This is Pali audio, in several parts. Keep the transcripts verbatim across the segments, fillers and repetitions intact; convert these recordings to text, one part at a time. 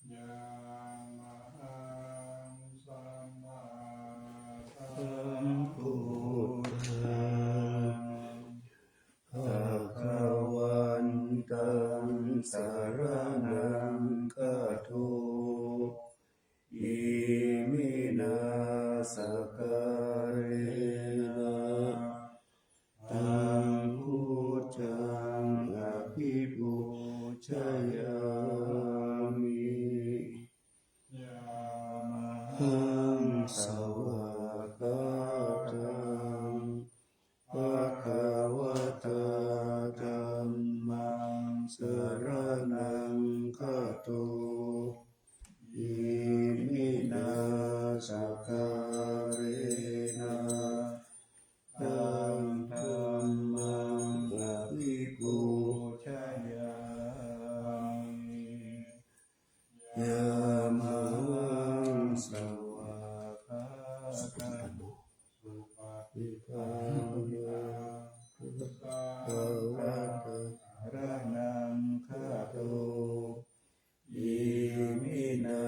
Yamahaṃ sammāsambuddhaṃ bhagavantaṃ saraṇaṃ gato. Iminā sakkārena taṃ buddhaṃ abhipūjayāmi. Yamahaṃ svākkhātaṃ bhagavatā dhammaṃ saraṇaṃ gato. Iminā sakkārena taṃ dhammaṃ abhipūjayāmi. Yamahaṃ svākkhātaṃ bhagavatā saraṇaṃ gato. Iminā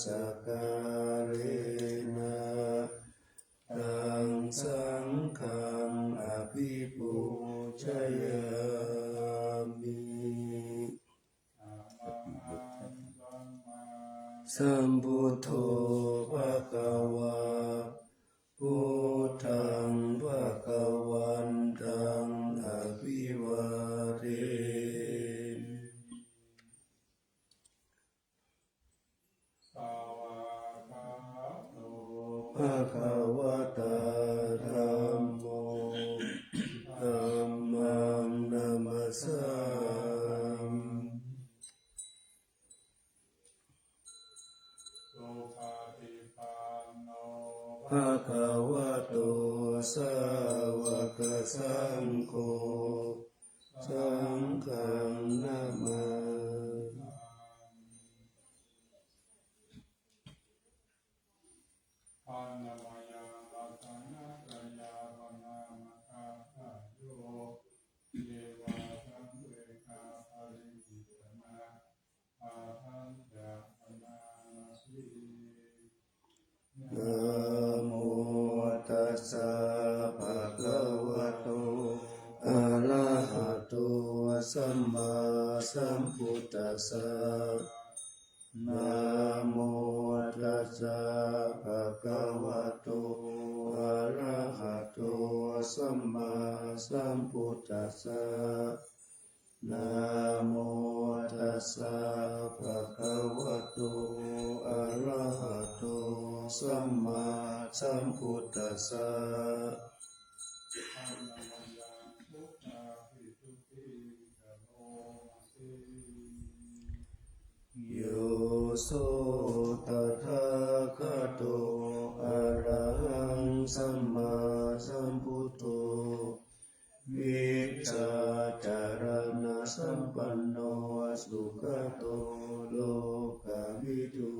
sakkārena taṃ saṅghaṃ abhipūjayāmi. Sambuddho bhagavā, buddhaṃ bhagavantaṃ abhivādemi. Svākkhāto bhagavatā dhammo, dhammaṃ namassāmi. Supaṭipanno bhagavato sāvakasaṅgho, saṅghaṃ namāmi. Annamayaṃ dassanātthayāpanāmakātayo, ye vā saṃveghā paṭivijaṇā, āgañca paṇāmati. Namo tassa bhagavato arahato sammāsambuddhassa. Namo tassa bhagavato arahato sammāsambuddhassa. Namo tassa bhagavato arahato sammāsambuddhassa. Yo so tathāgato arahaṃ sammāsambuddho vijjācaraṇasampanno sugato lokavidū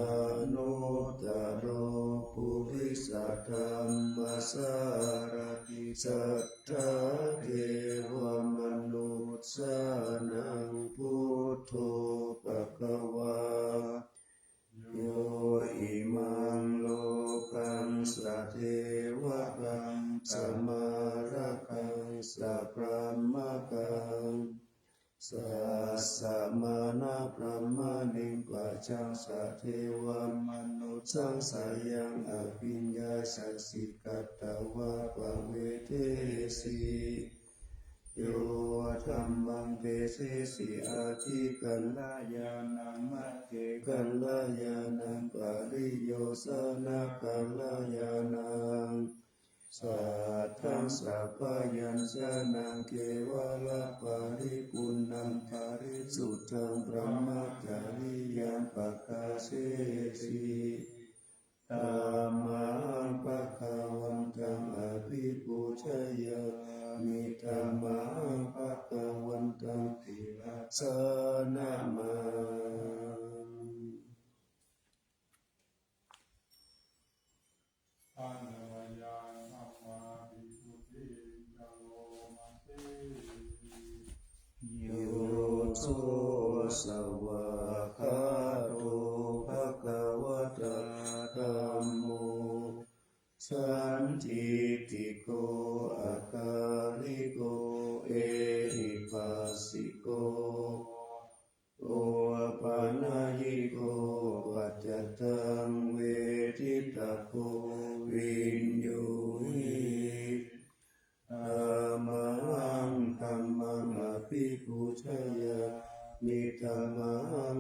anuttaro purisadammasārathi satthā devamanussānaṃ buddho bhagavā. Yo imaṃ lokaṃ sadevakaṃ samārakaṃ sabrahmakaṃ sassamaṇabrāhmaṇiṃ pajaṃ sadevamanussānaṃ sayaṃ abhiññāya sikkhitvā pavedesi. Yo dhammaṃ desesi atthi kalyāṇaṃ, madhe kalyāṇaṃ, pariyosānakalyāṇaṃ, satthaṃ sabyañjanaṃ kevalaparipuṇṇaṃ parisuddhaṃ brahmacariyaṃ pakāsesi. Tamhaṃ bhagavantaṃ abhipūjayāmi. Tamhaṃ bhagavantaṃ sirasā namāmi. Yo so svā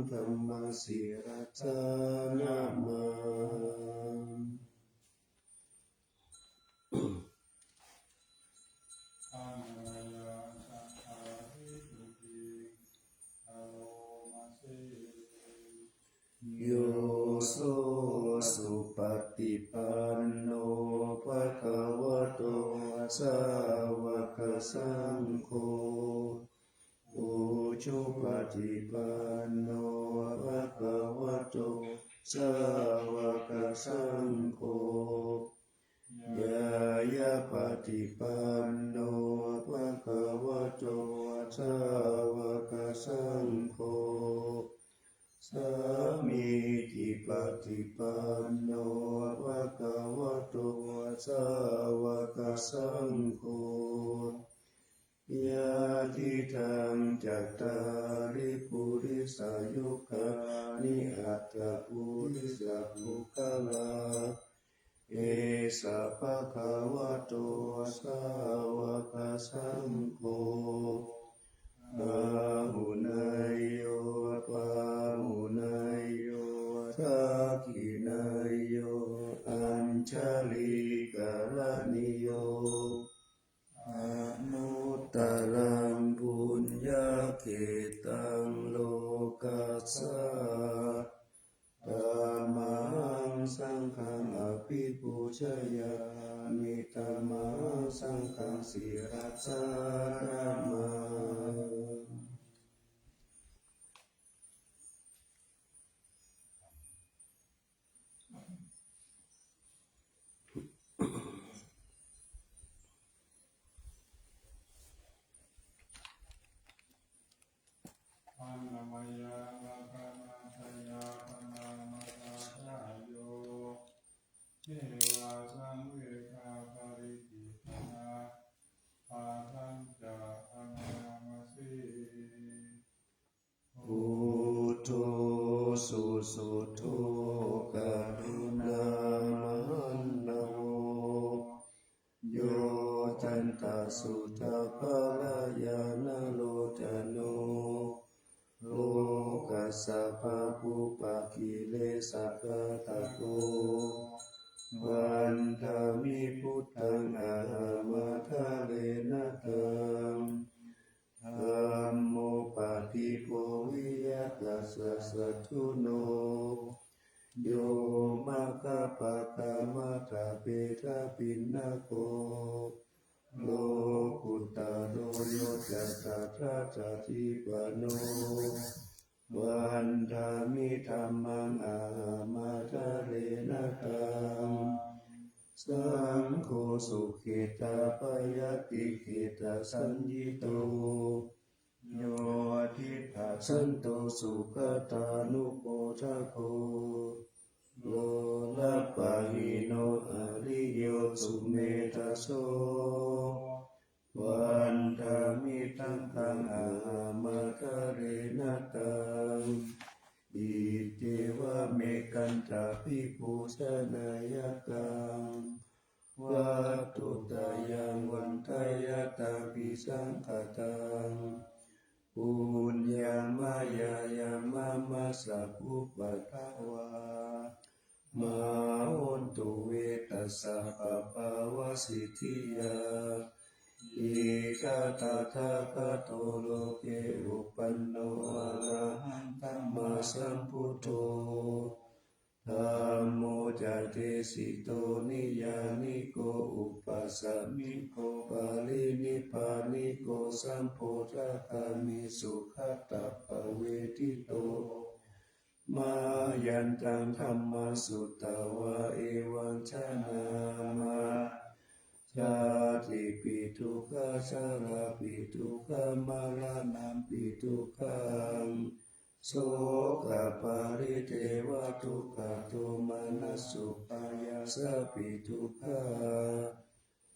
Dhammaṃ sirasā namaṃ. Yo so supaṭipanno bhagavato sāvakasaṅgho, ujupaṭipanno bhagavato sāvakasaṅgho, ñāyapaṭipanno bhagavato sāvakasaṅgho, sāmīcipaṭipanno bhagavato sāvakasaṅgho, yadidaṃ cattāri purisayugāni aṭṭha purisapuggalā, esa bhagavato sāvakasaṅgho, āhuneyyo pāhuneyyo dakkhiṇeyyo añjalikaraṇīyo, anuttaraṃ puññakkhettaṃ lokassa. Tamahaṃ saṅghaṃ abhipūjayāmi, tamahaṃ saṅghaṃ sirasā namāmi. Annamayaṃ rakkhaṇatthaya paṇāma sākāyo, evāsaṃvegaparidevanā, bhaddañca paṇāma se. Buddho susuddho karuṇāmahaṇṇavo, yotantaṃ suddhabbarañāṇalodano, lokassa pāpūpakilesaghātako, vandāmi buddhaṃ ahamadārena taṃ. Dhammo paṭibo viya tassa satthuno, yo maggapākamattabhedabhinnako, lokuttaro yo tattha tathāgadipāno, vandāmi dhammaṃ ahamadārena taṃ. Saṅgho sukhetappayattikhettasaññito, yo diṭṭhasanto sugatānubodhako, lojapahīno ariyo sumedhaso, vandāmi saṅghaṃ ahamadārena taṃ. Iccevamekantabhipūjanāyakaṃ, vatthuttayaṃ vandāyatābhisaṅkhataṃ, puññaṃ mayā yaṃ mama sabbupaddavā, mā hontu ve tassa pāpavasiddhiyā. Iti tathāgato loke uppanno arahaṃ sammāsambuddho, dhammo ca desito niyyāniko uppasamiko parinibbāniko sambodhagāmi sugatāpavetito. Mayantaṃ dhammaṃ sutvā evaṃ janāma, jātipi dukkhā jarāpi dukkhā maraṇampi dukkhaṃ, sokaparidevadukkhadomanassupāyāsāpi dukkhā,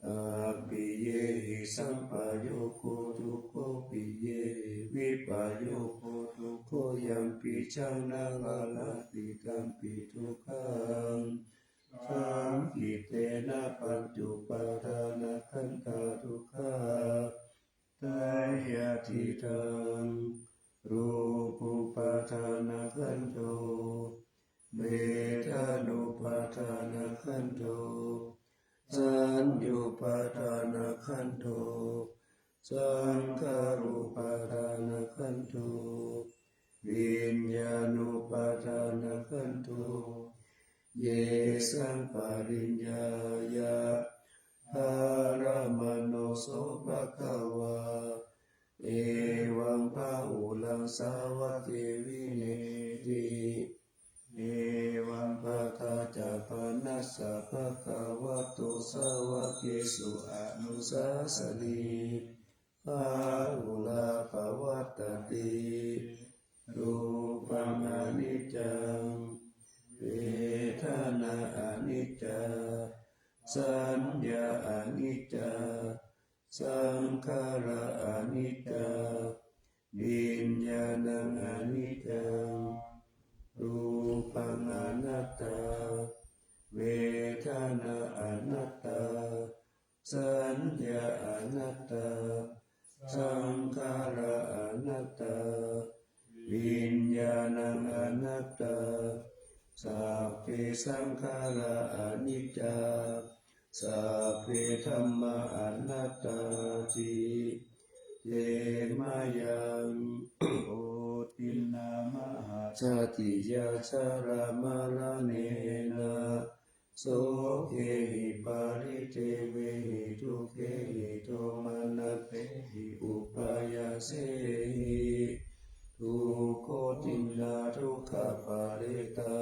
appiyehi sampayogo dukkho, piyehi vippayogo dukkho, yampicchaṃ na labhati tampi dukkhaṃ, saṅkhittena pañcupādānakkhandhā dukkhā. Tayathidaṃ. Rūpūpādānakkhandho, vedanūpādānakkhandho, saññūpādānakkhandho, saṅkhārūpādānakkhandho, viññāṇūpādānakkhandho, yesaṃ pariññāya paramāṇo so bhagavā, evaṃ bahulaṃ sāvake vineyyāti. Evaṃ patthā ca bhānassa bhagavato sāvakesu anussāsanī, bahulā pavattati. Rūpaṃ aniccaṃ, vedanā aniccā, saññā aniccā, saṅkhārā aniccā, viññāṇaṃ aniccaṃ. Rūpaṃ anattā, vedanā anattā, saññā anattā, saṅkhārā anattā, viññāṇaṃ anattā. Sabbe saṅkhārā aniccā, sabbe dhammā anattāti. Te mayaṃ otiṇṇā mahāsatiyā jalamaranena sokehi paridevehi dukkhehi domanassehi upāyāsehi. Dukkhotiṇṇā dukkhaparetā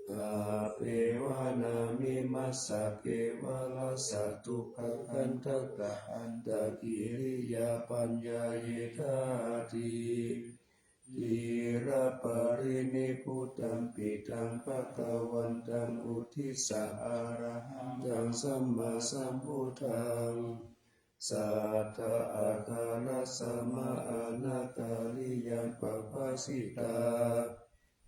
appeva nāme massa kevalassa dukkhakhandhassa antakiriyā paññāyedhāti. Ciraparinibbutampi taṃ bhagavantaṃ uddissa arahantaṃ sammāsambuddhaṃ satthā āgarakkhama anakāliyaṃ pabbajitā.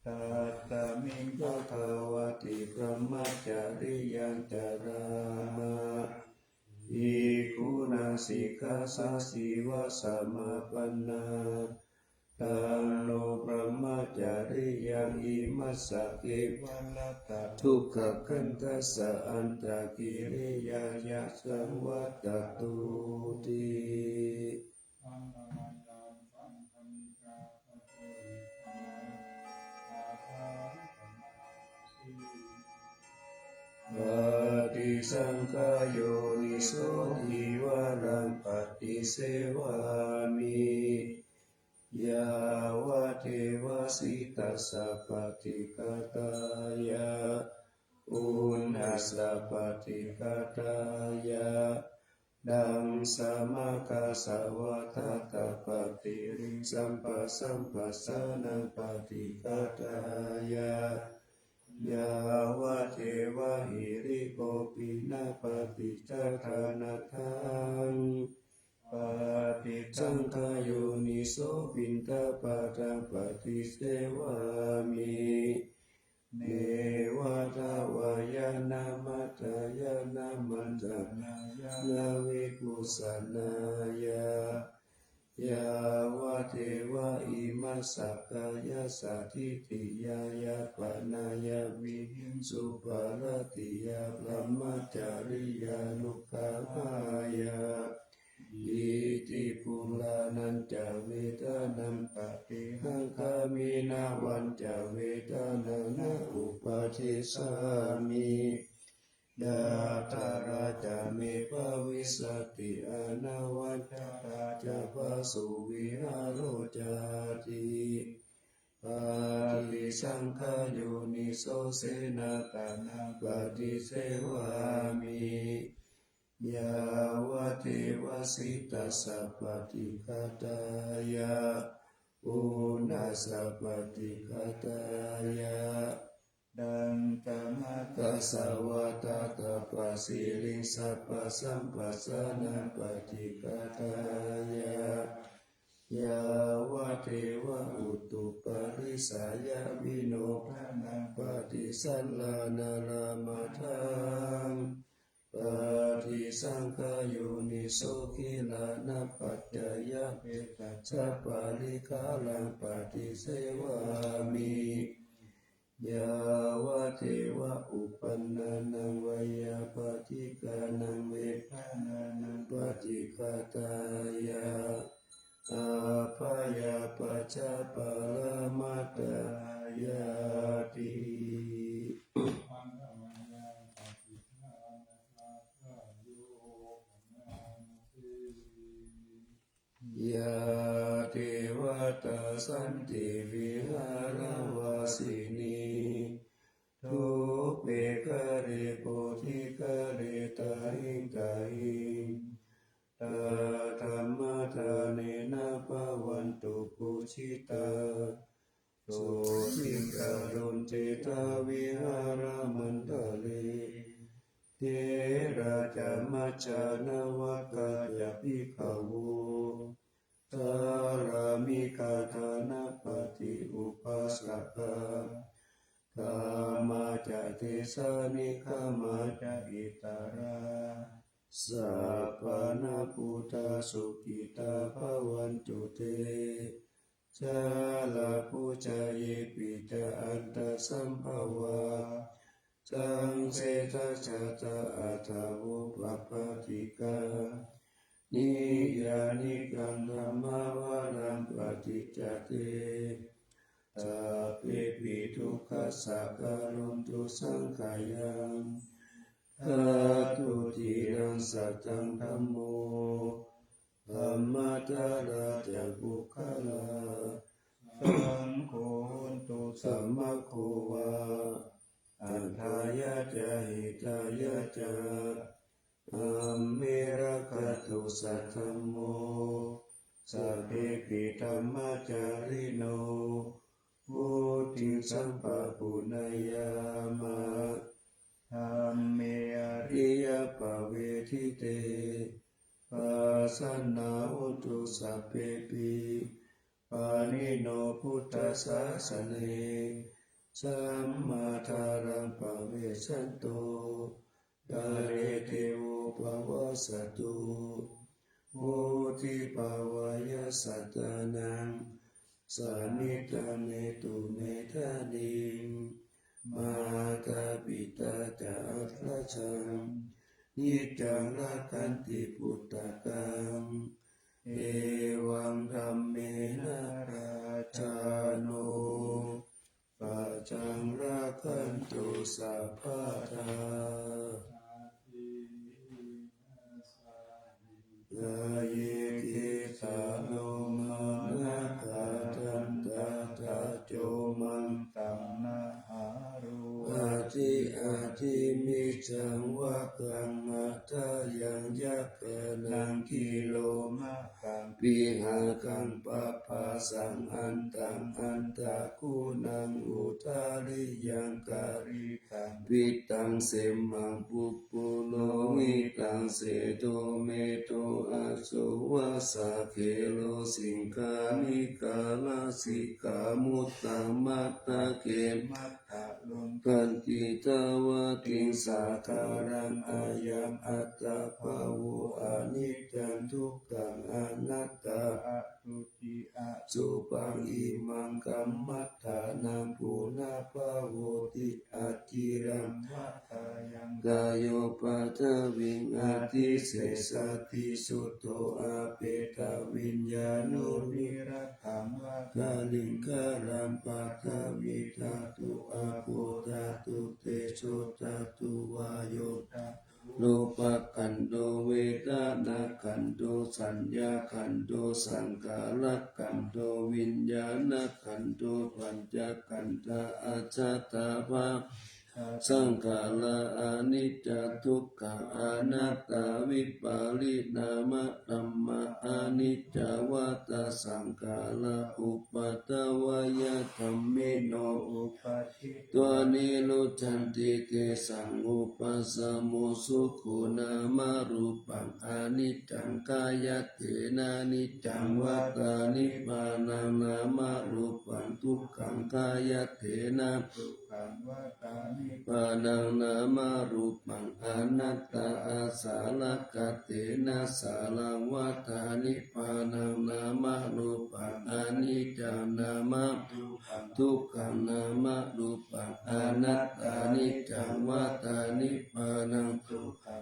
Tasmiṃ bhagavati brahmacariyaṃ carāma bhikkhūnaṃ sikkhāsājīvasamāpannā. Taṃ no brahmacariyaṃ imassa kevalassa dukkhakhandhassa antakiriyāya saṃvattatu ti. Paṭisaṅkhā yoniso cīvaraṃ paṭisevāmi yāvadeva sītassa paṭighātāya uṇhassa paṭighātāya daṃsamakasavātātapasiriṃsapasamphassānaṃ paṭighātāya yāvadeva hirikopinapaṭicchādanatthaṃ. Paṭisaṅkhā yoniso piṇḍapātaṃ paṭisevāmi neva davāya na madāya na maṇḍanāya na vepullacchāya yāvadeva imassa kāyassa ṭhitiyā yāpanāya vihiṃsūparatiyā brahmacariyānuggahāya iti purāṇañca vedanaṃ paṭihaṅkhāmi navañca vedanaṃ na uppādessāmi. Yātrā ca me bhavissati anavajjatā ca phāsuvihāro cāti. Paṭisaṅkhā yoniso senāsanaṃ paṭisevāmi yāvadeva sītassa paṭighātāya uṇhassa paṭighātāya daṃsamakasavātātapasiriṃsapasamphassānaṃ paṭighātāya yāvadeva utuparissayavinodanaṃ paṭisallānārāmatthaṃ. paṭisaṅkhā yoniso gilānapaccayabhesajjaparikkhāraṃ paṭisevāmi. Yāvadeva uppannānaṃ veyyābādhikānaṃ vedanānaṃ paṭighātāya, abyāpajjhaparamatāyāti. Yā devatā santi viharavāsinī, thūpe ghare bodhighare tahiṃ tahiṃ, tā dhammadānena bhavantu pūjitā, sotthiṃ karontedha vihāramaṇḍale. Therā ca majjhā navakā ca bhikkhavo, sārāmikā dānapatī upāsakā, gāmā ca desā neggāmā ca issarā, sappāṇabhūtā sukhitā bhavantu te. Jalābujā yepi ca aṇḍasambhavā, saṃsedajātā athavopapātikā, niyyānikaṃ dhammavaraṃ paṭicca te, sabbepi dukkhassa karontu saṅkhayaṃ. Ṭhātu ciraṃ sataṃ dhammo, dhammaddharā ca puggalā, saṅgho hotu samaggo va, atthāya ca hitāya ca, amhe rakkhatu saddhammo, sabbepi dhammacārino, vuḍḍhiṃ sampāpuṇeyyāma, dhamme ariyappavedite. Pasannā hontu sabbepi, pāṇino buddhasāsane, sammā dhāraṃ pavecchanto, kāle devo pavassatu. Vuḍḍhibhāvāya sattānaṃ, samiddhaṃ netu medaniṃ. Mātā pitā ca atrajaṃ, niccaṃ rakkhanti puttakaṃ, evaṃ dhammena rājāno, pajaṃ rakkhantu sabbadā. Kāye kecā lomā nakhā dantā taco maṇḍaṃ nahārū aci aci micchaṃ vaggaṃ aṭṭhayaṃ yakkhānaṃ kilomakaṃ pihakaṃ papphāsaṃ antaṃ antaguṇaṃ udariyaṃ karīkaṃ pittaṃ semmaṃ puppu lohitaṃ sedo medo asovassa khero siṅghāṇikā lasikā muttā matthake matthalon khanti dāvatiṃ sakāraṃ ayaṃ attabhāvo aniccaṃ dukkhaṃ anattā aducci asubhaṃ imaṃ kammadānaṃ punabbhavoti aciraṃ va kāyaṃ kāyupaddavim adhisessati suddho apetaviññāṇo nirakkhaṃ va kaliṅgaraṃ paṭhavīdhātu āpodhātu tejodhātu vāyodhātu rūpakkhandho vedanākkhandho saññākkhandho saṅkhārakkhandho viññāṇakkhandho pañcakkhandhā ajjhattā pa saṅkhārā aniccā dukkhā anattā vipariṇāmadhammā aniccā vata saṅkhārā uppādavayadhammino tvā nirujjhanti tesaṃ vūpasamo sukho. Nāmarūpaṃ aniccaṃ kāyattena niccaṃ vatā nibbānaṃ. Nāmarūpaṃ dukkhaṃ kāyattena nibbānaṃ. Nāmarūpaṃ anattā asarakatena saraṃ vatā nibbānaṃ. Nāmarūpaṃ aniccaṃ nāma dukkhaṃ nāmarūpaṃ anattā niccaṃ vatā nibbānaṃ.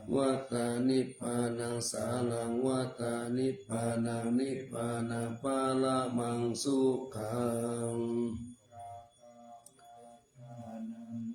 Vatā nibbānaṃ saraṃ vatā nibbānaṃ. Nibbānaṃ paramaṃ sukhaṃ.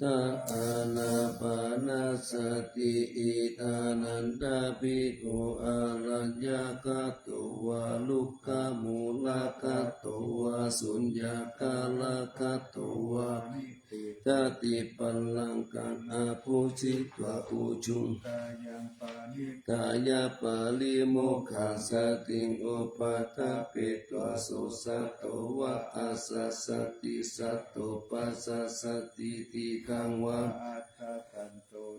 Anantānāpānasati iddhānandā bhikkhū araññagato vā rukkhamūlagato vā suññakāragatto vā niṭṭhitati pallaṅkaṃ abhujitvā ujuṃ kāyaṃ paṇidhāya parimokkhāsatiṃ upaṭṭhapetvā so satto vā asasati satto passasati dīghaṃ vā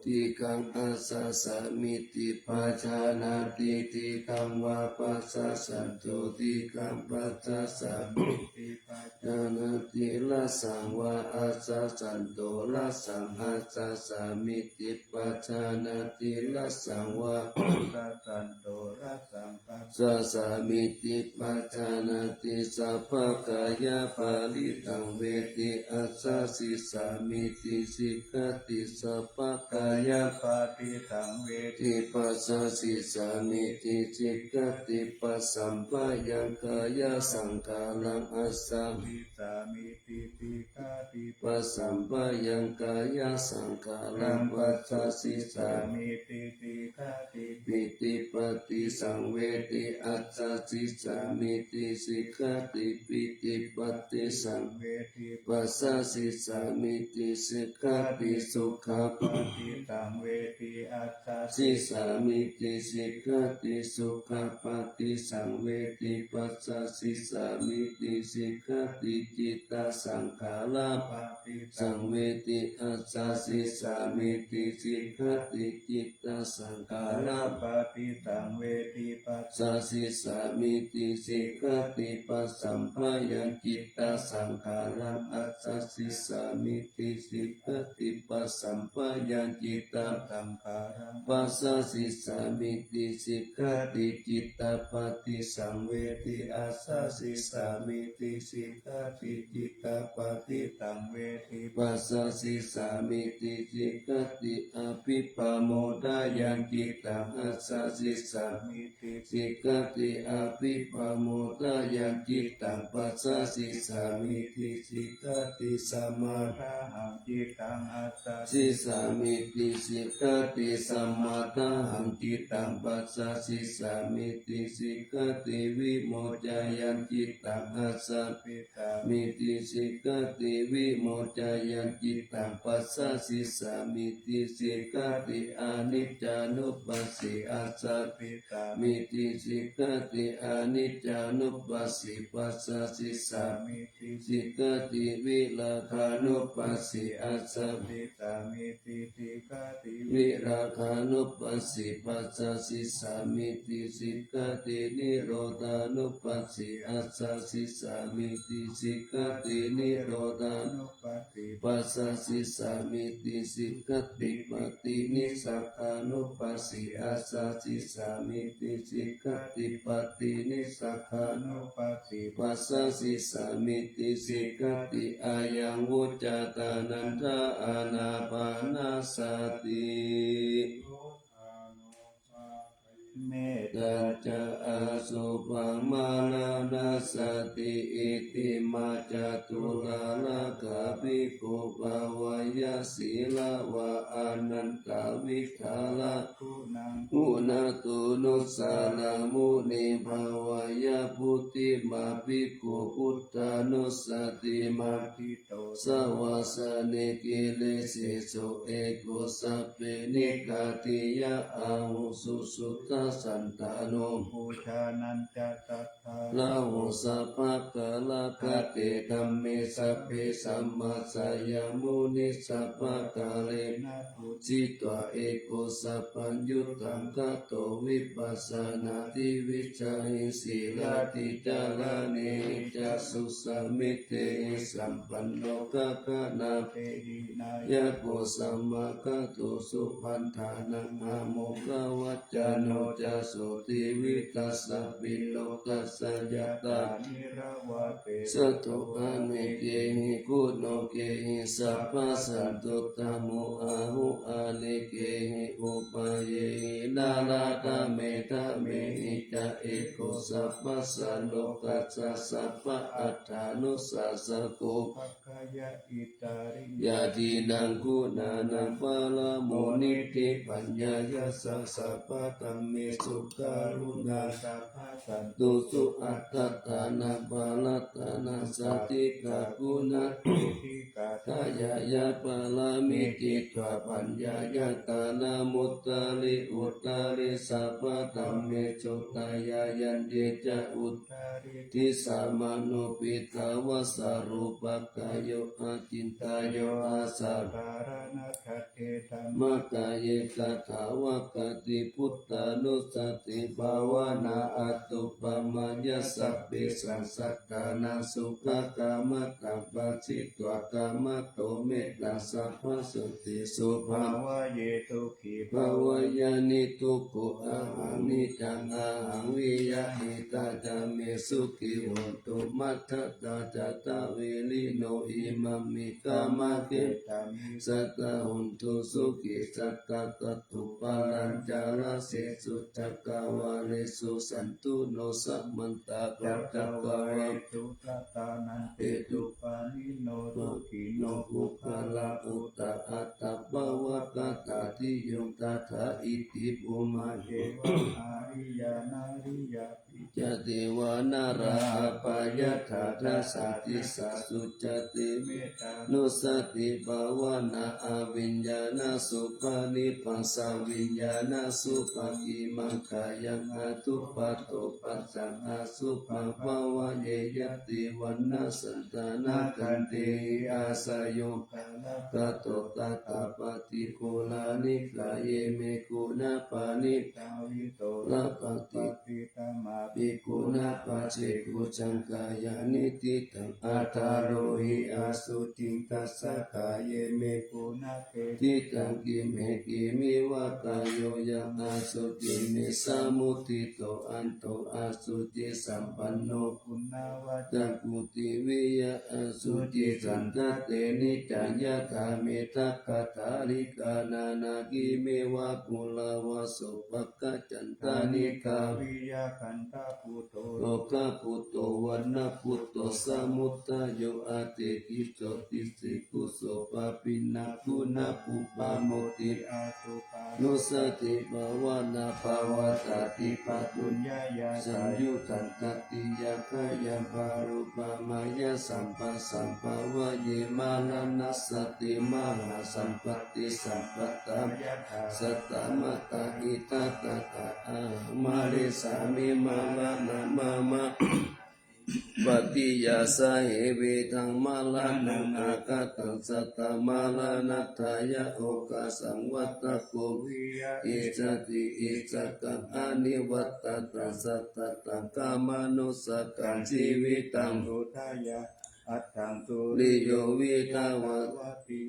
dīghaṃ assassamiti pajānāti dīghaṃ vā passassanto dīghaṃ passassamiti pajānāti rassaṃ vā assassanto rassaṃ assassamiti pajānāti rassaṃ vā assassanto rassaṃ passassamiti pajānāti. Sabbakāyapaṭisaṃvedī assajjissamiti jigkhati. Sabbakāyapaṭisaṃvedī passajjissamiti jigkhati. Passamphayaṃ kāyasaṅkhāraṃ assajjissamiti jigkhati. Passamphayaṃ kāyasaṅkhāraṃ passajjissamiti jigkhati. Pītipaṭisaṃvedī assajjissamiti jigkhati. Pītipaṭisaṃvedī passajjissamiti jigkhati. Sukhapaṭisaṃvedī assajjissamiti jigkhati. Sukhapaṭisaṃvedī passajjissamiti jigkhati. Cittasaṅkhārapaṭisaṃvedī assajjissamiti jigkhati. Cittasaṅkhārapaṭisaṃvedī passajjissamiti jigkhati. Passamphayaṃ cittasaṅkhāraṃ assajjissamiti jigkhati. Passamphayaṃ cittasaṅkhāraṃ passajjissamiti jigkhati. Cittapaṭisaṃvedī assajjissamiti jigkhati. Cittapaṭisaṃvedī passajjissamiti jigkhati. Abhippamodayaṃ cittaṃ assajjissamiti jigkhati. Abhippamodayaṃ cittaṃ passajjissamiti jigkhati. Samādhahaṃ cittaṃ assajjissamiti jigkhati. Samādhahaṃ cittaṃ passajjissamiti jigkhati. Vimocayaṃ cittaṃ assajjissamiti jigkhati. Vimocayaṃ cittaṃ passajjissamiti jigkhati. Aniccānupassī assajjissamiti jigkhati. Aniccānupassī passajjissamiti jigkhati. Virāgānupassī assajjissamiti jigkhati. Virāgānupassī passajjissamiti jigkhati. Nirodhānupassī assajjissamiti jigkhati. Nirodhānupassī passajjissamiti jigkhati. Paṭinissagānupassī assajjissamiti jigkhati. Paṭinissagānupassī passajjissamiti jigkhati. Ayaṃ vuccatā nanda ānāpānasati. Mettā ca asubhaṃ maraṇasati. Itimā catulārāgabhikkhū bhāveyya sīlavā anantavidhālaguṇaṃ guṇatūnussaraṃ muni bhāveyya. Puttimā bhikkhū buddhānussatimatthito savāsane kilesesu eko sabbe nikkhatiyā ahuṃ. Susuddhas santano pūjānañca tatra raho sabbakālagate dhamme sabbe samācayā muni sabbakālena pūjitva ekosappaññutaṃ gato vipassanādivijjāhi sīlādhicāraṇehi ca susamitehi sampanno gaganātehi nāyako samāgato supaddānaṃ āmokavacano ca sotthi vigacchanti lokassa yathā nirāvā pesato anekehi guṇokehi sabbasantuttamo ahu anekehi upayehi nārāgamehi dhamehi ca eko sabbassa lokassa sabba attānussāsako yadidaṃ guṇānaṃ paramoniṭṭhi paññāya sabbadhammesu karuṇā sabbasantusu attattānaṃ parattanā sādhikā guṇatedhikā dāyāyā pāramī tiṭṭhā paññāya dānamuttari uttari sabbadhammesu dāyāyante ca uttari disāmāno piṭṭhāvassa rūpakāyo acintayyo asaddhāraṇa dhammakāye kathāva katiputtanussati bhāvanā atthupamayā sabbesaṃ sattānaṃ sukhakammataṃ pharitvā kamato mettaṃ sabbasotthisu bhāvaye dukkhi bhāvaye aniddukkho ahaṃ niccaṃ ahaṃ viya hitatā ca me sukhī hontu maggata ca davilino imaṃ me kammakkhettaṃ me sadā hontu sukhī sadā tathūparaṃ carasesu cakkavāḷesu santu no samantā cakkavāḷesu attānaṃ iti pāṇino sukhino puggalā uddhaṭṭhabbavaggatā ṭhitiyā tathā iti bhummā devā nariyā nariyā ca devā nārā appayiṭṭhā dasā disā sucati mettā nussati bhāvanā aviññāṇasuppaṭipadā viññāṇasuppaṭi maṅgāyaṃ asubbhato passaṃ asubbā bhāvaye yadi vaṇṇasaṃ tana kantehi āsayo gato tathā paṭiggaṇhikāye me guṇā paṇītā vito labhati tamāpi guṇapacce bhujaṅgāya niṭṭhitaṃ athārohi asuciṃ tassa kāye me guṇapacce ṭhitaṃ kiṃ me kiṃ iva kāyo yaṃ asuciṃ me samuṭṭhito anto asucisampanno guṇavaccaṃ puthiviya asucisaṅkhate niccaṃ yathā me dakkhatalikā nānāgimeva phullavaso pakkaccantanikā viyakantabuddho lokaputto vanaputto samudayo atikiso tisi kuso pāpiṇhā guṇapubba mutti asupanussati bhāvanā bhāvatā ṭhitā puññāya saṃyuttā tatiyā kāyaṃ bārūpamayā sampassaṃ bhāvaye maraṇassati mahāsampatti sampadā yathā saddamattā itattā ahaṃ marissāmi maraṇaṃ mama patiyā sahe vidaṃ maraṇaṃ agataṃ saddamaraṇatthāya okāsaṃ vattha ko viya issati issakaṃ anivattantaṃ sattataṃ khamāno sakkacīvitaṃ udayā attaṃ suriyo vidhāva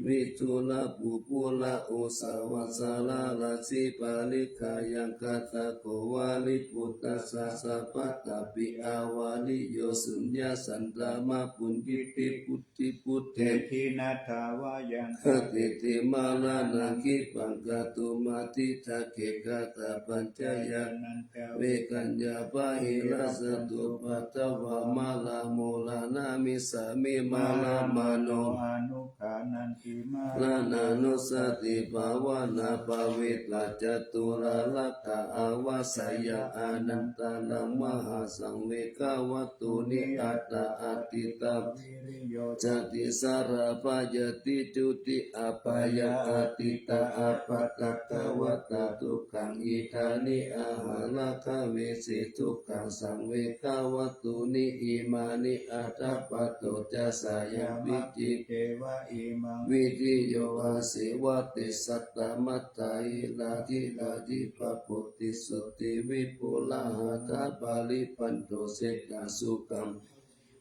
viṭūlabhū pura usavasarā rājī palighayaṃ katako vāriputtasā sapattapi avariyo suññā santā mā puññittī putti putte jinadā vā yaṃ khatīti maraṇaṃ khippaṃ kātumatthidhā khettapaccayānañca vegaññā bāhirajjhattupaddavā maraṃ maraṇaṃ maraṃ maraṇamāno anuggaṇhanti maraṇaṃ anussatibhāvanā bhāvitā caturārakkha avaseyyaṃ anantaṃ mahāsaṃvegavatthūni aṭṭha atītā viriyo jāti jarā byādhi juti apāyā atītā āpatakavatā dukkhaṃ idāni aharakkha vesi dukkhasaṃvegavattūni imāni aṭṭha paṭo ca sayaṃ vidi ceva imaṃ vidiyo aseva te satta matthahīnā thīrā dīpaputtisuti vipulā hattha paribhāṇḍo seṭṭha sukhaṃ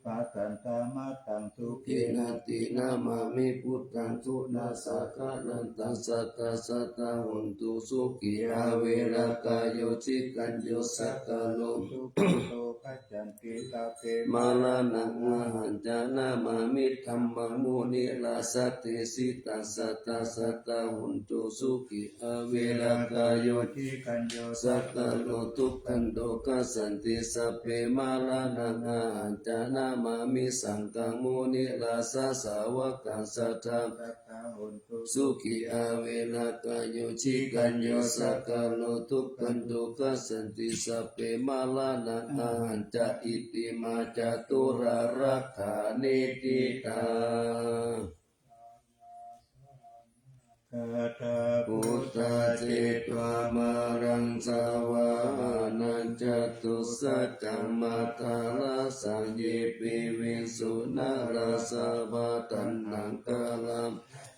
padantaṃ mattaṃ dukkhe natthi namāmi buddhaṃ dukkhassa karantaṃ sadā sadā hontu sukhī averā kāyo jikañño sakko dukkhato gacchanti sabbe maraṇaṃ ahañca namāmi dhammaṃ munirājadesitaṃ sadā sadā hontu sukhī averā kāyo jikañño sakko dukkhato gacchanti sabbe maraṇaṃ ahañca namāmi saṅghaṃ munirājasāvakaṃ sadā sadā hontu sukhī averā kāyo jikañño sakko dukkhato gacchanti sabbe maraṇaṃ ahañca. Itimā caturārakkhanītitā. Gatā buddhā jetvā māraṃ savāhanaṃ catusaccāmatarasaṃ ye piviṃsu narāsabhā. Taṇhaṅkarā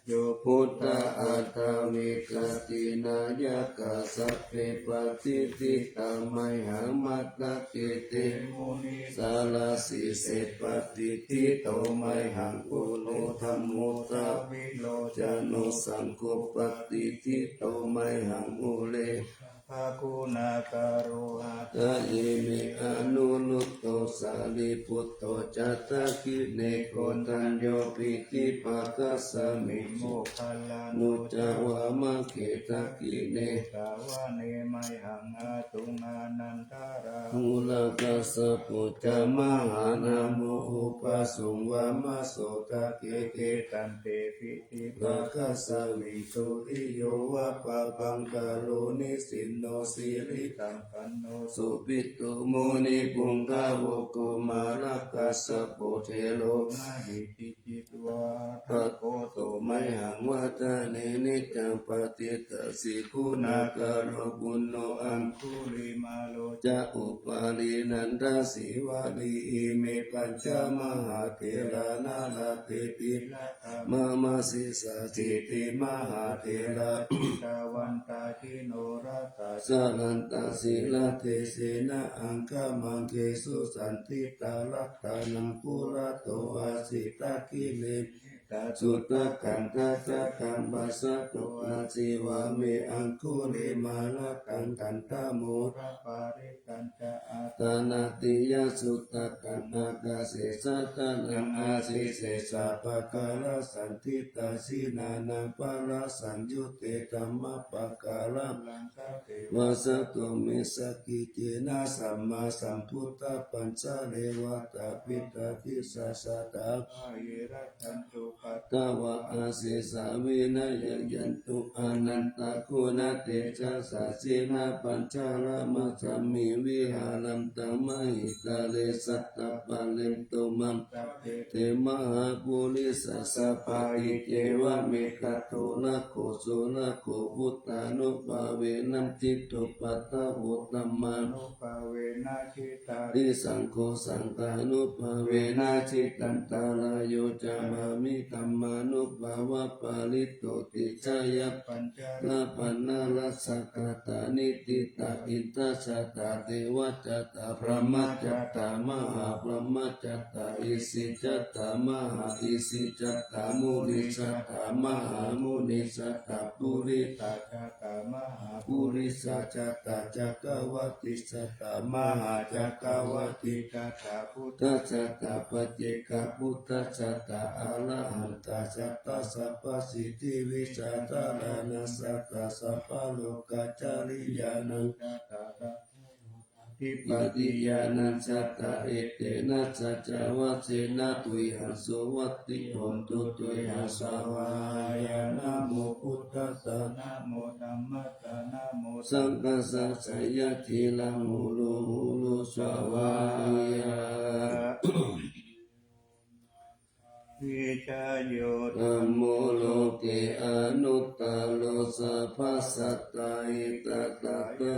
yo buddhā aṭṭhavīsati nāyakā sabbe patiṭṭhitā mayhaṃ matthake te munisārā sīse patiṭṭhito mayhaṃ buddho dhammo dvilocano saṅgho patiṭṭhito mayhaṃ ure sabbaguṇākaro. Hadaye me anuruddho sārīputto ca dakkhiṇe koṇḍañño piṭṭhibhāgasmiṃ moggallāno ca vāmake. Dakkhiṇe savane mayhaṃ āsuṃ ānandarāhulā kassapo ca mahānāmo ubhāsuṃ vāmasotake. Te sante piṭṭhibhāgasmiṃ suriyo va pabhaṅkaro nisinno sirisampanno sobhito munipuṅgavo. Kumārakassapo thero mahesī cittavādako so mayhaṃ vadane niccaṃ patiṭṭhāsi guṇākaro. Puṇṇo aṅgulimālo ca upālī nandasīvalī ime pañca mahātherā nalāṭe tilakā mama. Sesāsīti mahātherā jitavantā jinorasā jalantā sīlatejena aṅgamaṅgesu saṇṭhitā. Ratanaṃ purato āsi dakkhiṇe mettasuttakaṃ dhajaggaṃ pacchato āsi vāme aṅgulimālakaṃ. Khandhamoraparittañ ca āṭānāṭiyasuttakaṃ ākāse chadanaṃ āsi sesā pākārasaṇṭhitā. Jinānaṃ balasaṃyutte dhammapākāralaṅkate vasato me sakiccena sammāsambuddhapañjare. Vātapittādisañjātā bāhirajjhāntu paṭhavā asesā vinayaṃ yantu anantaguṇatejasā. Jinapañjaramajjhamhi viharantaṃ mahītale sattappālentu mā sabbe te mahāpurisāsabhā. Iccevamekkhato rakkho so rakkho buddhānubhāvena jitupaddavo dhammānubhāvena ji tārisaṅgho saṅghānubhāvena jitantarāyo camāmi dhammānubhāvapālito. Tisayapañjarapaṇṇarasagatā niṭṭhitā indajātā devajātā brahmajātā mahābrahmajātā isijātā mahāisijātā munijātā mahāmunijātā purisa jātā mahāpurisajātā cakkavattijātā mahācakkavattijātā buddhajātā paccekabuddhajātā arahantajātā sabbasiddhivijjādharānaṃ jātā sabbalokācariyānaṃ jātā Itipi ñāṇañca etena saccavajjena tuyhaṃ suvatthi hotu tuyhaṃ svāhāya. Namo buddhassa, namo dhammassa, namo saṅghassa, jayasiridharaṃ hotu hotu svāhāya. Vijayo dhammo loke anuttaro sabbasattahitatthāgato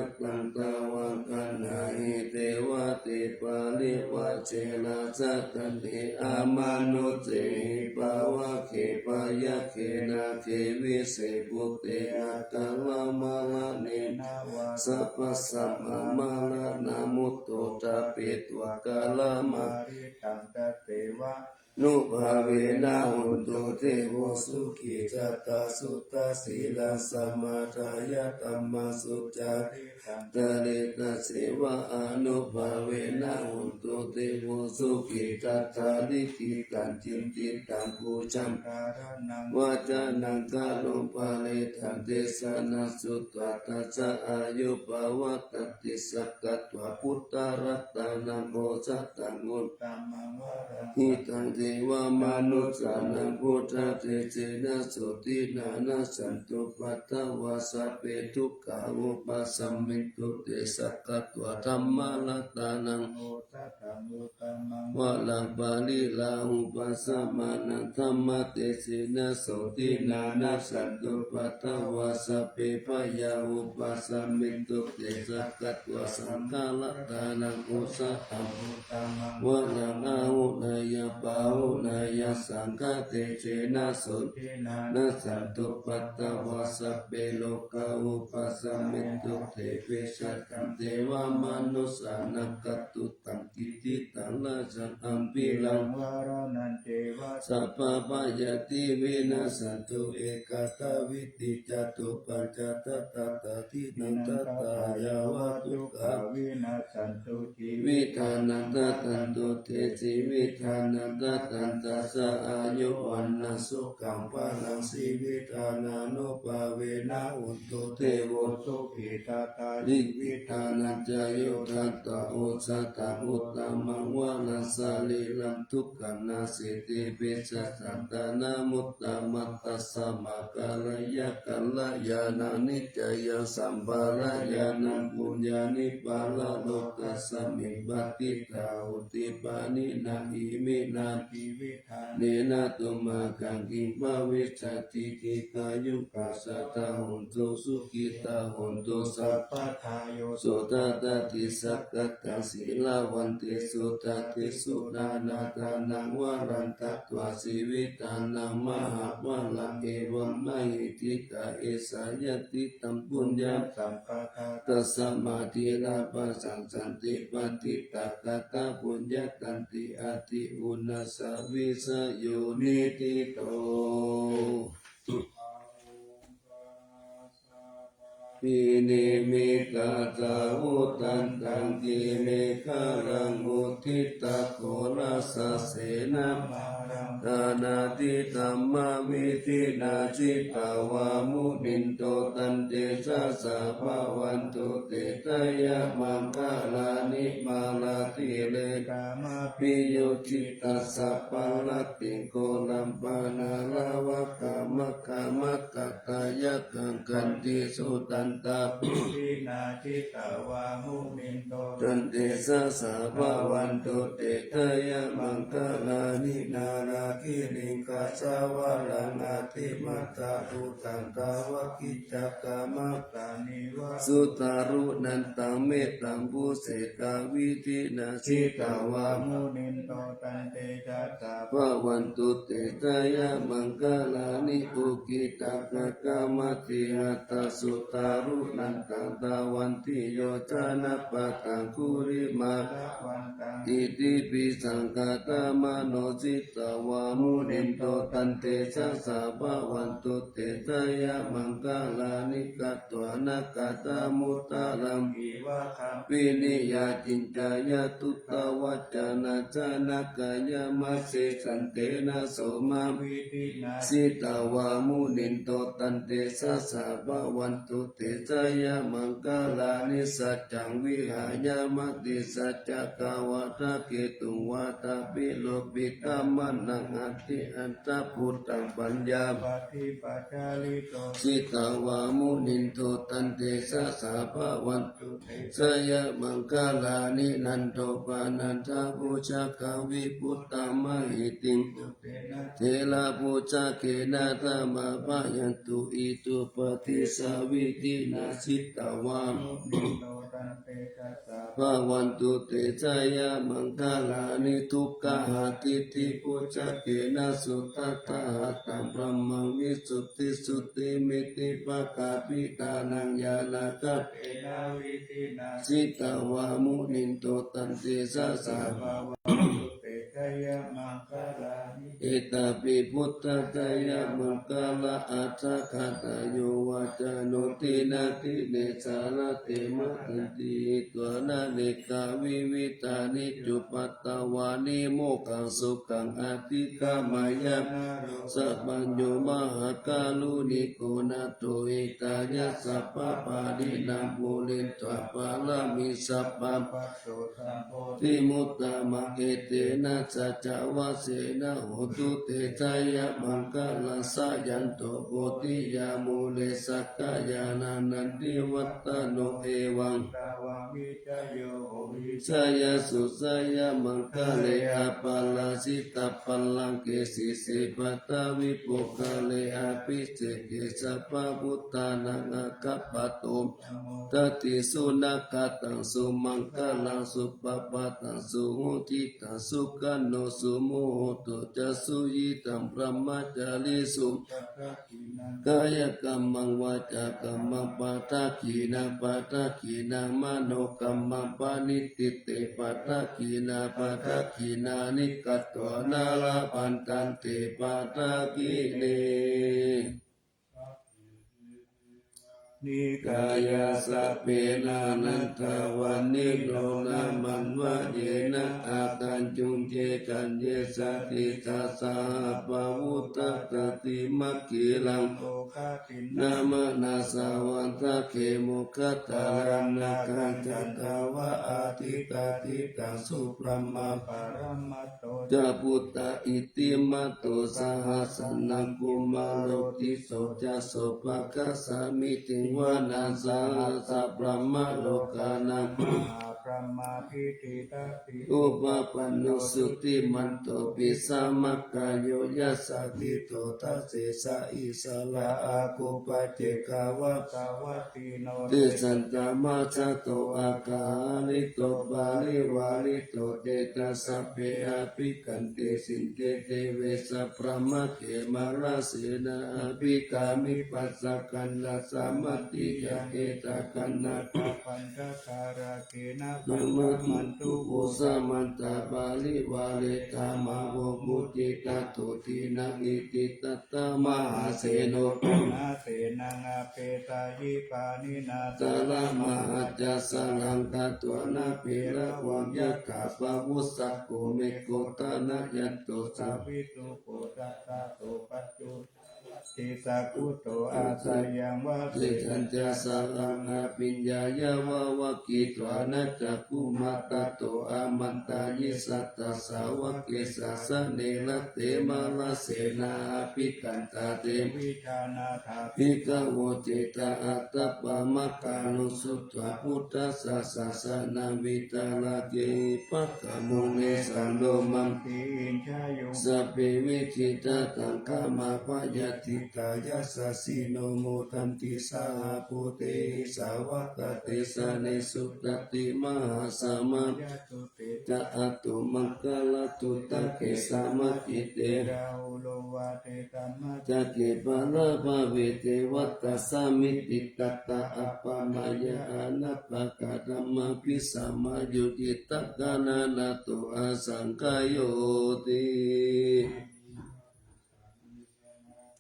devāheva te parivajje rājadaṇḍe amanussehi pāvake byagghe nāge vise bhūte akamramaraṇena vā sabbasmā maraṇamuttapāyabhūto ca devānugbhāvena hantu devo sukhī sadā suddhasīlaṃ samādāya dhammaṃ sucaritaṃ caritaseva anubhāvena hantu devo sukhī sadā nikkhittaṃ cintitaṃ pūjaṃ dhāraṇaṃ vācanaṃ garuṃ parittaṃ desanaṃ sutvā tassa āyu pavaḍḍhatīti. Sakkatvā buddharatanaṃ osathaṃ uttamaṃ varaṃ hitaṃ devamanussānaṃ buddhatejena sotthinā nassantupaddavā sabbe dukkhā vūpasamentu te. Sakkatvā dhammaratanaṃ osathaṃ uttamaṃ varaṃ pariḷāhūpasamanaṃ dhammatejena sotthinā nassantupaddavā sabbe bhayā vūpasamentu te. Sakkatvā saṅgharatanaṃ osathaṃ uttamaṃ varaṃ āhuneyyapaāhuneyyasaṅghatejena sotthinā nassantupaddavā sabbe rogā vūpasamentu te. Vijitaṃ devamanussānaṃ kattu taṃ kittitaṃ rajaṃ ambhiraṃ maraṇañceva sabbabhayāti vinassantu ekatvīti catuppañcatadādīnaṃ tathāyāva dukkhā vinassantu jīvitānaṃ dadantu te jīvitadaṃ dadaṃ tassa āyu vaṇṇaṃ sukhaṃ balaṃ jīvitadaṃ jīvitadaṃ anubhāvena hantu devo sukhī sadā jīvitadaṃ āyudaṃ datvā osathaṃ uttamaṃ varaṃ sarīraṃ dukkhā nāsīti vijayassantānam uttamaṃ. Tasmā kālakalyāṇaṃ nissaraṃ sampadaṃ ñāṇaṃ puññāni paralokasmiṃ patiṭṭhā honti pāṇinā iminā jīvi anena tumhākaṃ kiṃ bhavissati dīghāyukā sadā hontu sukhitā hontu sabbadā. Yo sudaṭṭhaṃ sīlavantesu dadesu dānaṃ dānaṃ varaṃ datvā jīvitadaṃ mahāparaṃ evamāhi dīghāyusā ñātidhaṃ puññasampadaṃ tasmā dhīrā bhāsassanti patiṭṭhāgatā puññatantī ādi unna savijayo niṭṭhito. Abhinimmitasāvudhantaṃ girimekhalaṃ uditaghorasasenamāraṃ dānādidhammavidhinā jitavā munindo tantejasā bhavatu te jayamaṅgalāni. Mārātirekamabhiyujjhitasab balaṃ ghorampanāḷavakamakkhamathaddhayakkhaṃ khantīsudantavidhinā jitavā munindo tantejasā bhavatu te jayamaṅgalāni. Nāḷāgiriṃ gajavaraṃ atimattabhūtaṃ dāvaggicakkamasanīva sudāruṇantaṃ mettambusekavidhinā jitavā munindo tantejasā bhavatu te jayamaṅgalāni. Ukkhittakhaggamatihatthasudāruṇantaṃ dhāvantiyojanapathaṅgulimālavantaṃ iddhībhisaṅkhatamano jitavā munindo tantejasā bhavatu te jayamaṅgalāni. Katvāna kaṭṭhamudaraṃ iva gabbhinīyā ciñcāya duṭṭhavacanaṃ janakāyamajjhe santena somavidhinā jitavā munindo tantejasā bhavantu te jayamaṅgalāni. Saccaṃ vihāya matisaccakavādaketuṃ vādābhiropitamanaṃ atiandhabhūtaṃ paññāpadīpajalito jitavā munindo tantejasā bhavantu te jayamaṅgalāni. Nandopanandabhujagaṃ vibudhaṃ mahiddhiṃ therabhujagena damāpayanto iddhūpadesavidhinā jitavā bhavantu te jayamaṅgalāni. Duggāhadiṭṭhibhujagena sudaṭṭhahatthaṃ brahmaṃ visuddhijutimiddhibakābhidhānaṃ ñāṇāgadena vidhinā jitavā munindo tantejasā bhavantu te jayamaṅgalāni. Etāpi buddhajayamaṅgalaaṭṭhagāthā yo vācano dinadine sarate matandī hitvānanekavividhāni cupaddavāni mokkhaṃ sukhaṃ adhigameyya naro sapañño. Mahākāruṇiko nātho hitāya sabbapāṇinaṃ pūretvā pāramī sabbā patto sambodhimuttamaṃ. Etena saccavajjena hotu te jayamaṅgalaṃ. Jayanto bodhiyā mūle sakyānaṃ nandivaḍḍhano evaṃ tvaṃ vijayo hohi jayassu jayamaṅgale. Aparājitapallaṅke sīse paṭhavipokkhare abhiseke sabbabuddhānaṃ aggappatto pamodati. Sunakkhattaṃ sumaṅgalaṃ supabhātaṃ suhuṭṭhitaṃ sukhaṇo sumuhutto ca suyiṭṭhaṃ brahmacārisu kāyakammaṃ vācākammaṃ padakkhiṇaṃ padakkhiṇaṃ manokammaṃ paṇidhī te padakkhiṇā padakkhiṇāni katvāna labhantatthe padakkhiṇe. Nikāyā sabbenānantavanino nāmanvayena āgañchuṃ ye caññe sadisā saha pavutthajātimakhīlaṃ oghatiṇṇamanāsavaṃ dakkhemoghataraṃ nāgaṃ candaṃva asitātitaṃ subrahmā paramatto ca buddho iddhimato saha sanaṅkumāro tisso ca sopāga samiddhiṃ vanaṃ sahassaṃ brahmalokānaṃ mahābrahmābhitiṭṭhati upapanno jutimanto bhismākāyo yasassi so dasettha issarā āgū paccekavasavattino te santā majjhato aggahārito parivārito. Te ca sabbe abhikkante sinde deve sabrahmake mārasenā abhikkāmi passa kaṇhassa mandiyaṃ. Etha gaṇhatha bandhatha rāgena bhaṇāma tu vo samantā parivāretha mā vo muñcittha sotthinnaṃ. Iti tattha mahāseno senaṃ apesayi pāṇinā talamāhacca saraṃ katvāna bheravaṃ yakkhā pāvussako megho thanayanto savijjuko satta so paccudāvatti saṅkuddho asayaṃvase. Sesāñca saraṃ abhiññāya vavakkhitvāna cakkhumā tato āmantayi satthā sāvake sāsane rate. Mārasenā abhikkantā te vijānātha bhikkhavo. Cittaṃ attappamakkhānu sutvā buddhassa sāsanaṃ vītarāgehi pakkhamuṃ nesaṃ lomampi iñjayuṃ. Sabbe vijitasaṅgāmā bhayātītā yasassino modanti saha bhūtehi sāvakā te janesutāti. Mahāsamayasutte ca ātumaṅgalaṭṭhutake samāhitte Rāhulā vācesā macceke bālā bhāveti vācasmiṃ tiṭṭhattā appamāya anāpākā dhammābhisamā yo cittaṃ aggaṇhātu asaṅkhayoti.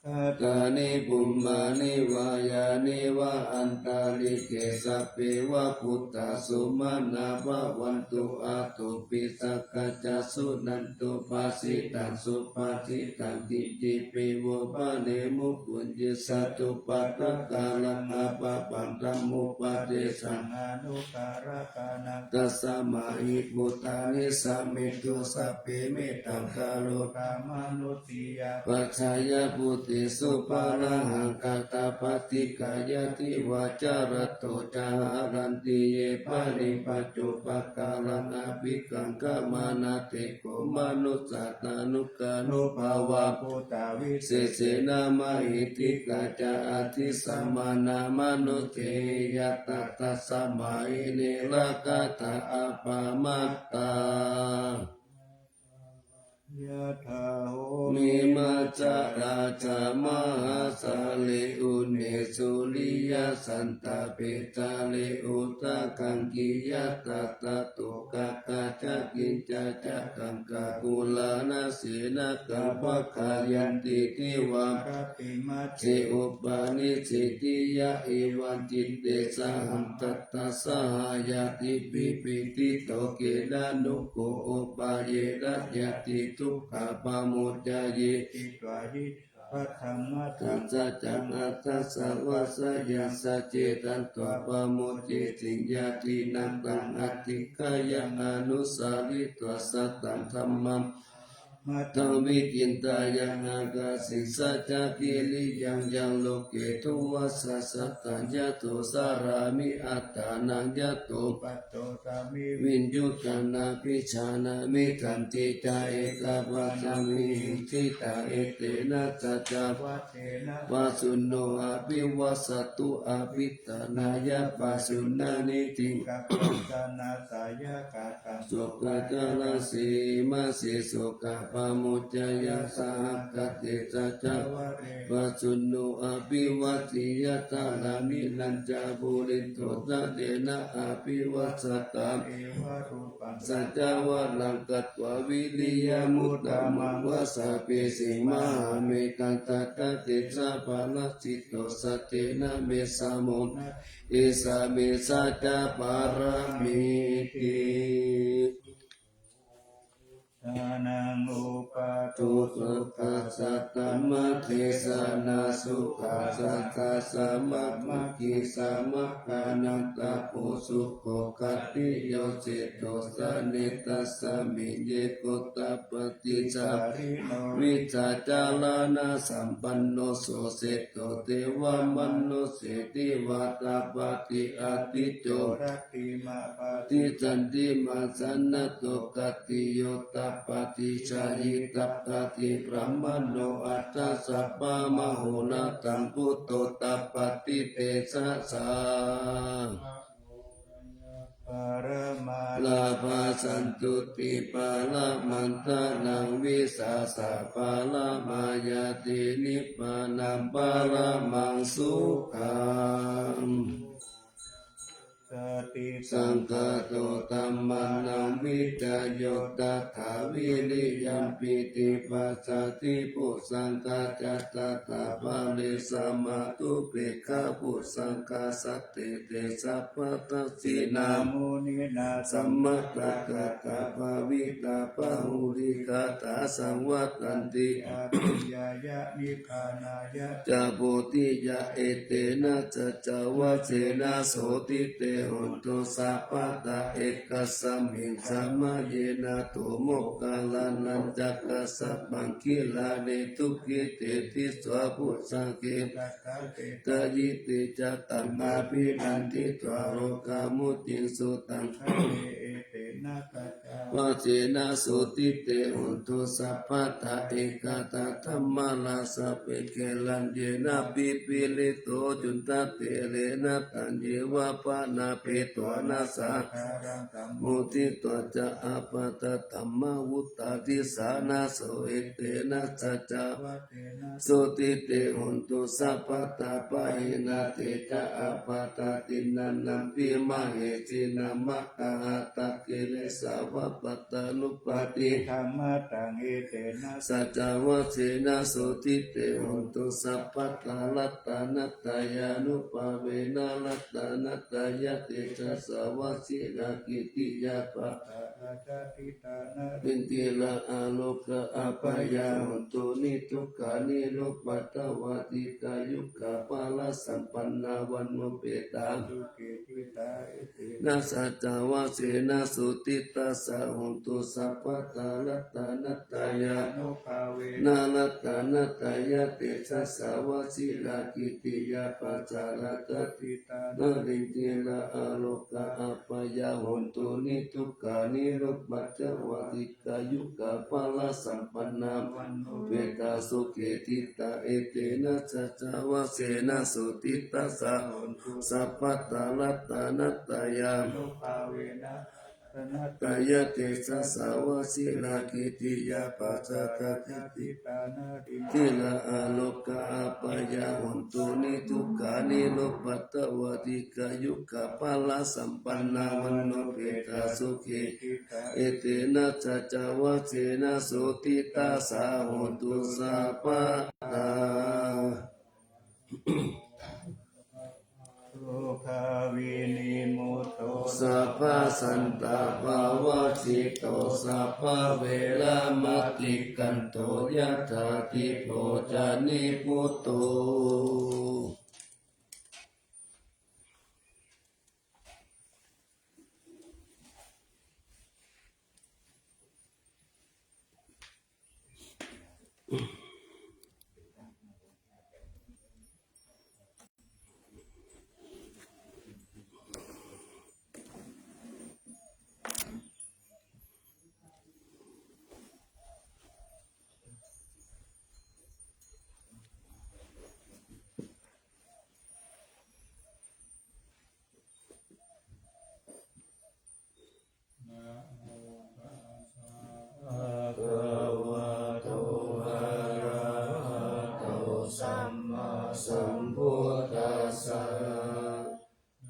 Bhūtāni bhummāni vā yāni va antalikkhe, sabbe va bhūtā sumanā bhavantu, athopi sakkacca suṇantu bhāsitaṃ. Subhāsitaṃ: kiñcipi vo bhaṇemu puññe sadupādakaraṃ apāpaṃ, dhammūpadesaṃ anuggārakānaṃ, tasmā hi bhūtā nisāmethu. Sabbe mettaṃ karotha mānusiyā pajāya bhūtesu, parihaṃ katā paṭiggaṇhati vā carato ca haranti ye baliṃ. Paccupakaraṃ abhikaṅkhamānā te kho manussā tanukkānubhāvā, bhūtā visesena mahiddhikā ca adhisamānā manussāhi yattha, tasmā hi ne rakkhatha appamattā. Yathā bhummimajjhā rājā mahāsale, une suriyasantapetale, udakaṅkhe yatha thaddhu, gaṅgā ca kiñca ca gaṅgā, kulāna senā kavā gayanti, divā rattimajjhe upanissīdiyā, evaṃ citte saha tattha saha ñātibhi, pītito kena no kho upāyena, ñātidukkhā pamuccayeti, dvādasābhadhammaṭṭhaṃ saccaṃ aṭṭhāsa vassāyaṃ, saccetatvā pamucceti ñātīnaṃ, taṃ adhikkāya anusaritvā, sataṃ dhammaṃ matthaṃ vicintayya, ākāsiṃ saccakiriyaṃ, yaṃ loke duvassasataṃ, yato carāmi attānaṃ, yato pattosāmi viññūhīti, nābhijānāmi khantiṃ ca, ekapāsāmiṃ ṭhitā. Etena saccavajjena, pāsuna abhivajjattu, abhiṭhānāya pāsuna niṭṭhitaṃ, katvāna sāyakā sokācaraṃ, semāsi sokā pamuccaya. Sahagatā saccavajjena, pāsuna abhivajjeyya, dhāraṇīnañca puriso, santena abhivajjatā, evarūpaṃ saccavajjena, katvā vīriyamuttamaṃ, osathiṃ mahāmettaṃ, tattha tejapālita jito, sattena me samo natthi, esā me saccapāramīti. Buddhānaṃ uppādo, sukhā saddhammadesanā, sukhā sattā samaṅgī, samaggānaṃ tapo sukho, khantī yo jito, sane tasmiṃ ye gotapādi, carino vijjācaraṇasampanno, so jito devamanussānaṃ, vadapādi atikkametu, rattimābhāti candimā, sannaddho khattiyo tapati, jhāyī tapati brāhmaṇo, atha sabbamahorattaṃ, buddho tapati tejasā. Paramā lābhā santuṭṭhī paramaṃ dhanaṃ, vissāsaparamā ñātī nibbānaṃ paramaṃ sukhaṃ. Sati saṅkhāto dhammānaṃ vicayo, tathā viriyampīti passaddhi bojjhaṅgā ca, tathāpare samādhupekkhabojjhaṅgā, sattete sabbadassinā muninā sammadakkhātā, bhāvitā bahulīkatā saṃvattanti abhiññāya nibbānāya ca bodhiyā. Etena saccavajjena sotthi te hotu sabbadā, ekasmiṃ samaye nātho moggallānañca kassapaṃ, gilāne dukkhite disvā bojjhaṅge, tathāgate sāyite ca taṃ abhinanditvā rogā mucciṃsu taṅkhaṇe. Etena saccavajjena sotthi te hotu sabbadā, ekadā dhammarājāpi gelaññenābhipīḷito, cundattherena taññeva bhaṇāpetvāna sādaraṃ, sammoditvā ca ābādhā dhammā vuṭṭhāsi ṭhānaso. Etena saccavajjena sotthi te hotu sabbadā, pahīnā te ca ābādhā tiṇṇannampi mahesinaṃ, maggāhatakilesāva pattanuppattidhammataṃ, etena saccavajjena sotthi te hotu sabbadā. Ratanattayānubhāvena ratanattayatejasā vajirakkhittiyā pajaratā ṭhitā narindirā arogā abyāpajjhā hontu niddukkhighā niruppaddavā dīghāyukā balasampannā vaṇṇuppetā sukhī ṭhitā, etena saccavajjena sotthi tassa hotu sabbadā. Ratanattayānubhāvena ratanattayatejasā vajirakkhittiyā pajaratā ṭhitā narindirā arogā abyāpajjhā hontu niddukkhighā niruppaddavā dīghāyukā balasampannā vaṇṇuppetā sukhī ṭhitā, etena saccavajjena sotthi tassa hotu sabbadā. Ratanattayānubhāvena ratanattayatejasā vajirakkhittiyā pajaratā ṭhitā narindirā arogā abyāpajjhā hontu niddukkhighā niruppaddavā dīghāyukā balasampannā vaṇṇuppetā sukhī ṭhitā, etena saccavajjena sotthi tassa hotu sabbadā. Sokā vinimutto sabbasantāpavajjito sabbaveramatikkanto yathādhipo ca nibbuto. Namo tassa bhagavato arahato sammāsambuddhassa.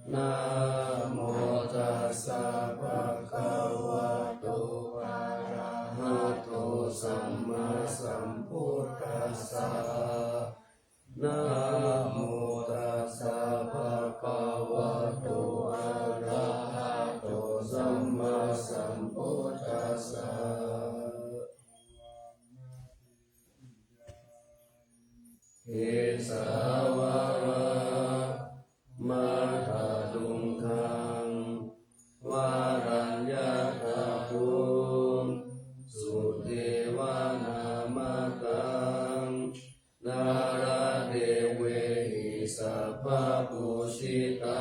Namo tassa bhagavato arahato sammāsambuddhassa. Namo tassa bhagavato arahato sammāsambuddhassa. Kesavā vācātuṅgā varaññatatthu suddhivanamatā nāḷāgiriṃ sabbapūjitā